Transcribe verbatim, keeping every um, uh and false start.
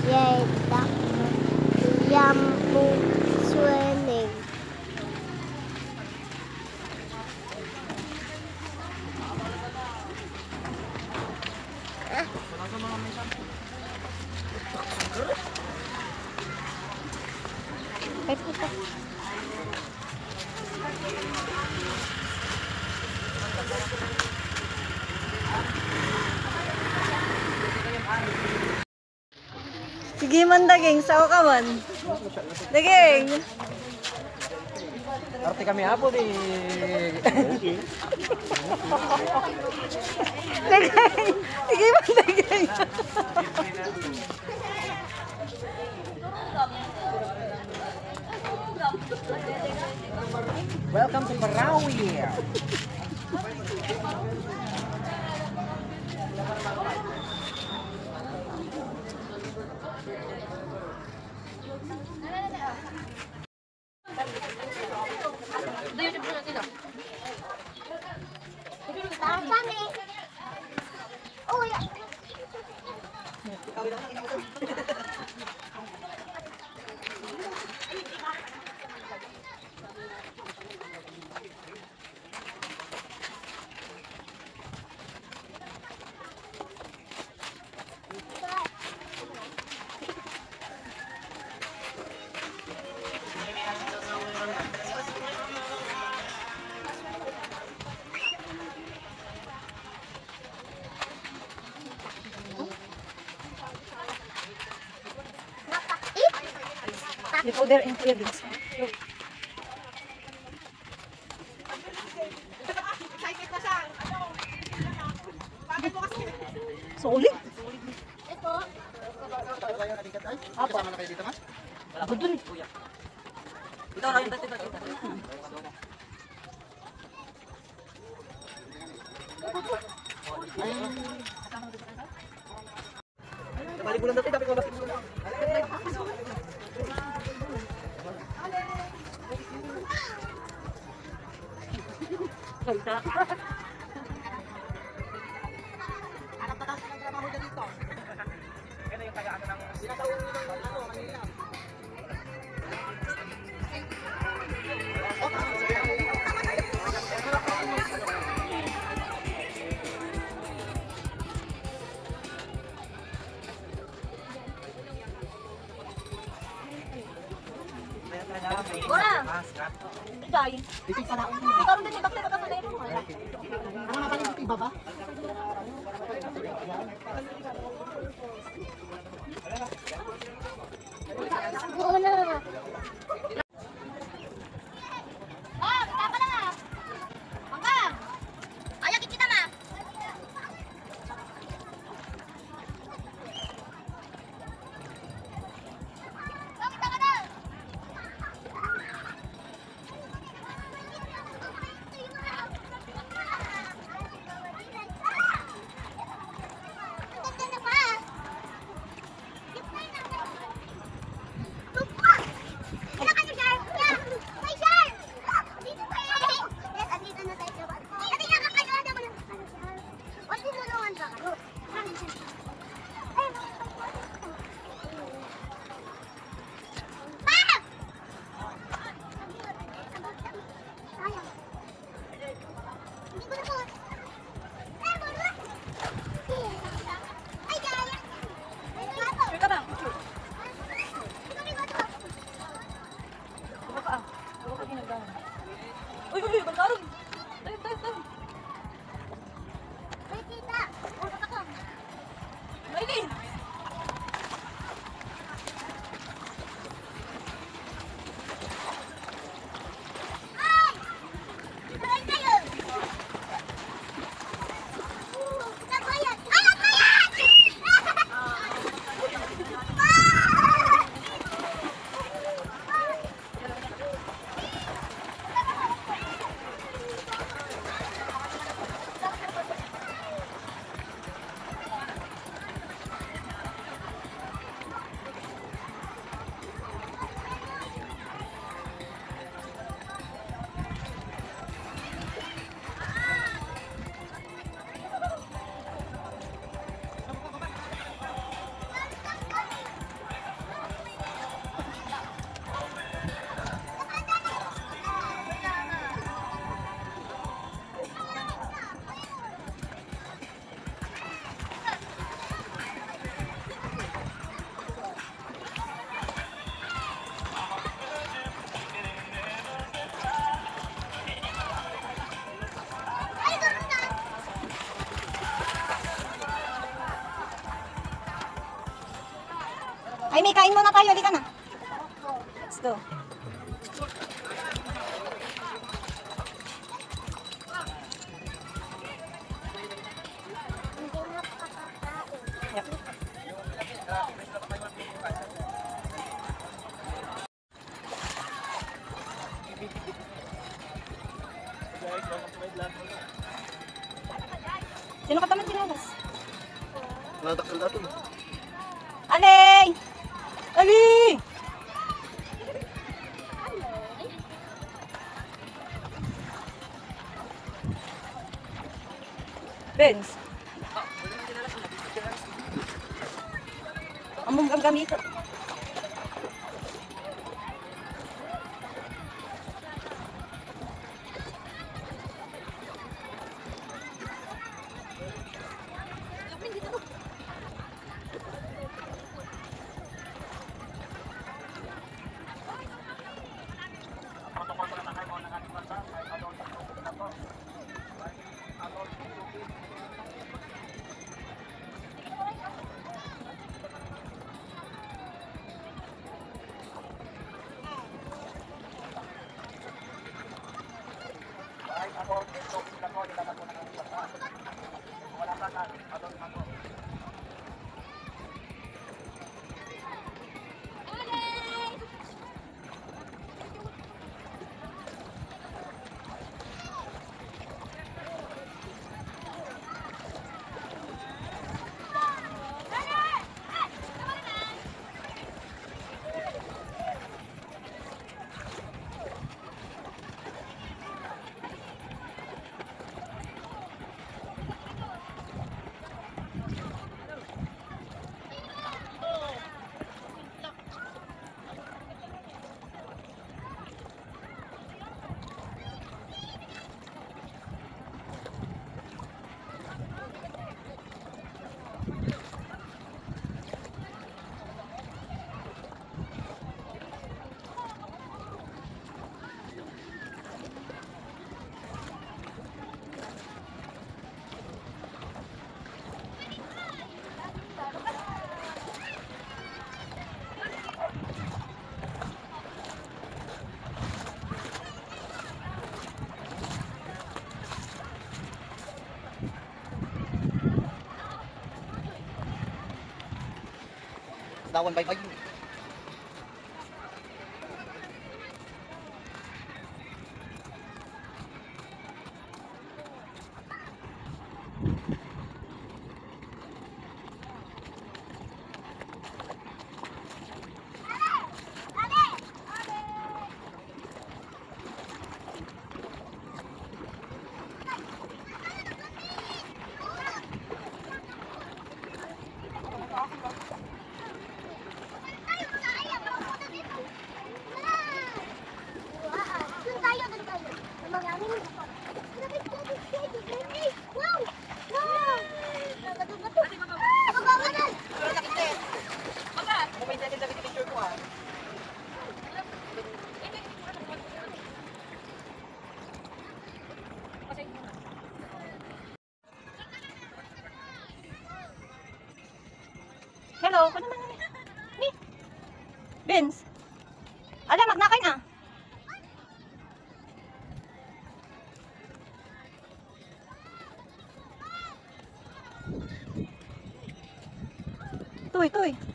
Yay, dak-, yam, boom, swimming. Ay, puta. Sige man, Daging, sao ka man. Daging! Arte kami, apo, di. Daging! Sige man, Daging! Welcome to Marawi! You put there in clear this. Solid. Apa? Kasama na kayo dito, ma'am? Ako dun. Ito, Ryan, dati, dati, dati. Ay. Nabalibulan dati, dati ko bakit. Anak na tayo nagtrabaho dyan dito. Yan yung taga ano ng, sinasaulo ng ano, Manila. Ora! Ijay. Ikaw rin din, bakit ka sa nero? Ang mga paling sa ibaba? Oo na. Oh, kita pala, ah. Mangga. Ayaw, kita, ma. Ay, may kain muna tayo. Halika na. Let's go. Yep. Sino ka taman sinalas? Nadakkel ato. Alay! Ali! Benz. Among gagamiton. Dawan baybay. Hello, kuno man ni. Ni. Vince. Ala, magnakay na. Tuy, tuy.